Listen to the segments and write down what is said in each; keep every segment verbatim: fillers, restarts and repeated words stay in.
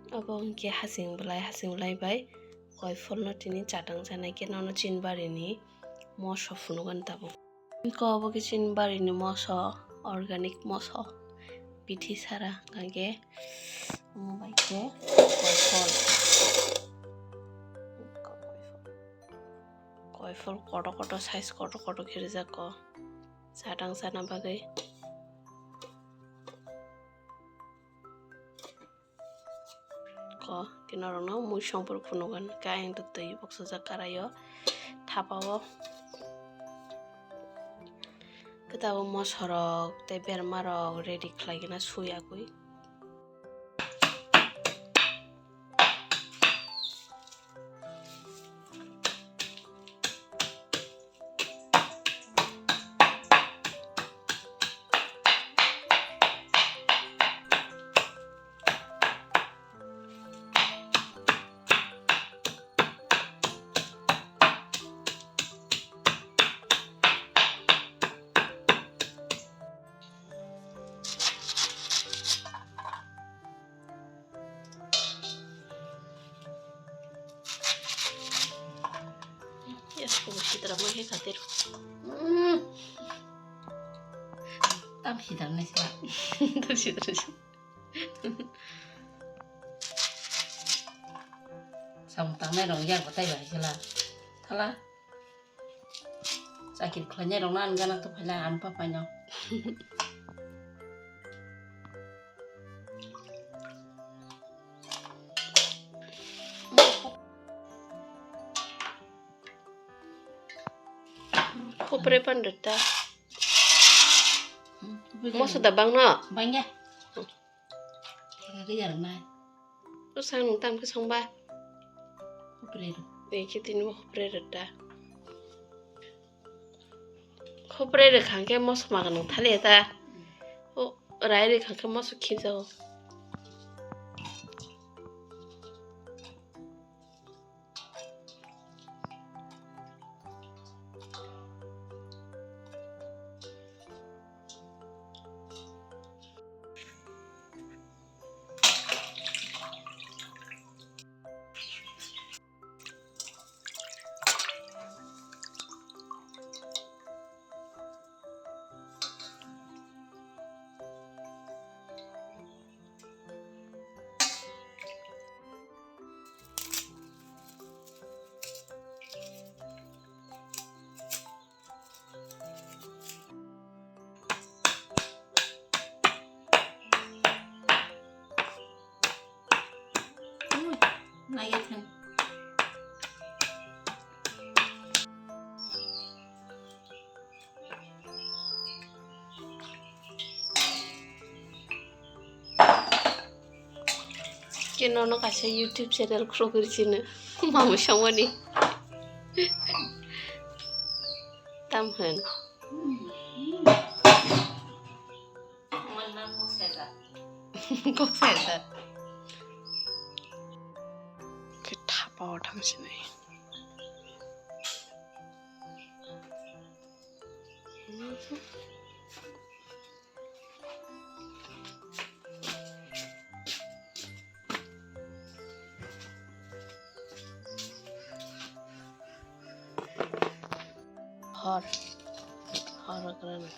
Obo hwnkhe hasing bwlai, hasing bwlai bai koifolno tini chatang chanai khe nono chini barini moso phunukgani tabuk. Ko obo khe chini barini moso, organic moso, bithi sara hwnkhe omo bai khe koifol. Koifol koto koto, size koto koto khe rijak ko, chatang chana bagwi. Ko kinorokno mui songphuru phunukgani khe ayang twi boksajak karaio thapao. Khe tabuk mosorok tei bermarok ready khlaigwna suyakwi. Yes, ko sitra mo he khatir. Mm. Tam sitra nai sa. Tam sitra nai sa. Samung tangnai rok yak batai bai sila. Thala. Chakiri khlainai rok na ang gana to phaila ang pa paino. Khopre pan rwta. Moso da bangno? Bangya. Theka khe yarwknai. O sang nwng tam khe songba? Khopre rw. Ni khe tini bo khopre rwta. Khopre rwkha hwnkhe moso maga nwng thaliya ta. O rai rwkha hwnkhe moso khijago. Ui, naiya thang. Khe nono kaisa YouTube channel khulugwi chini. Mamwi songmani. Tam hwn. Kok saijak. Khe thapa o thang sinai. Hor. Hor rok rana.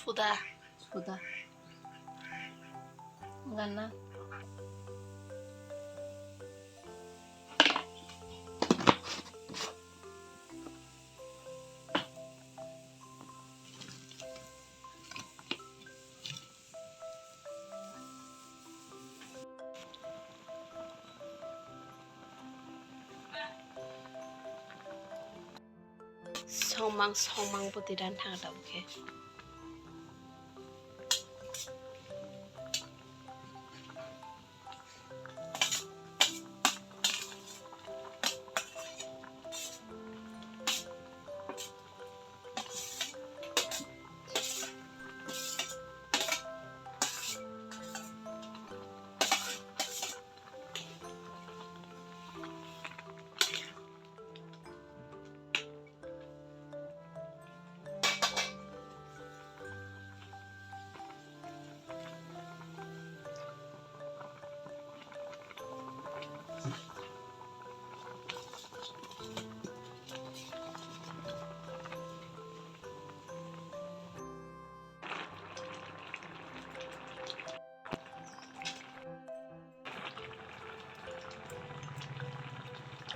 Suda. Suda. Gana. Songmang, songmang bwtwi dan thang tabuk khe.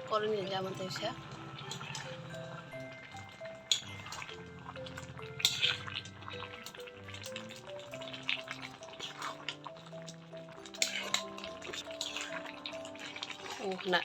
Koroni jama tei sa. Oh, na.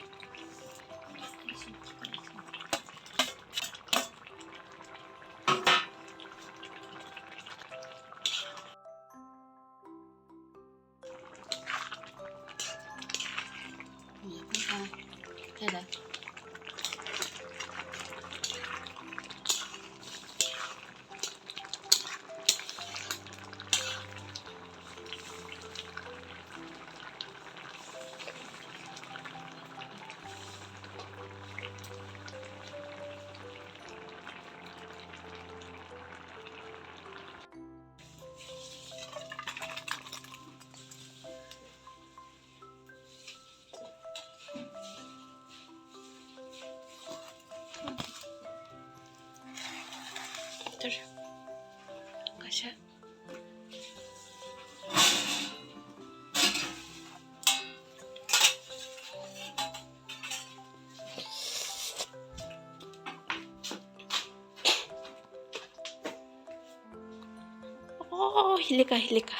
Dur. Kaisa. Oh, hilika, hilika.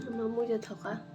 Ama muiya thoka.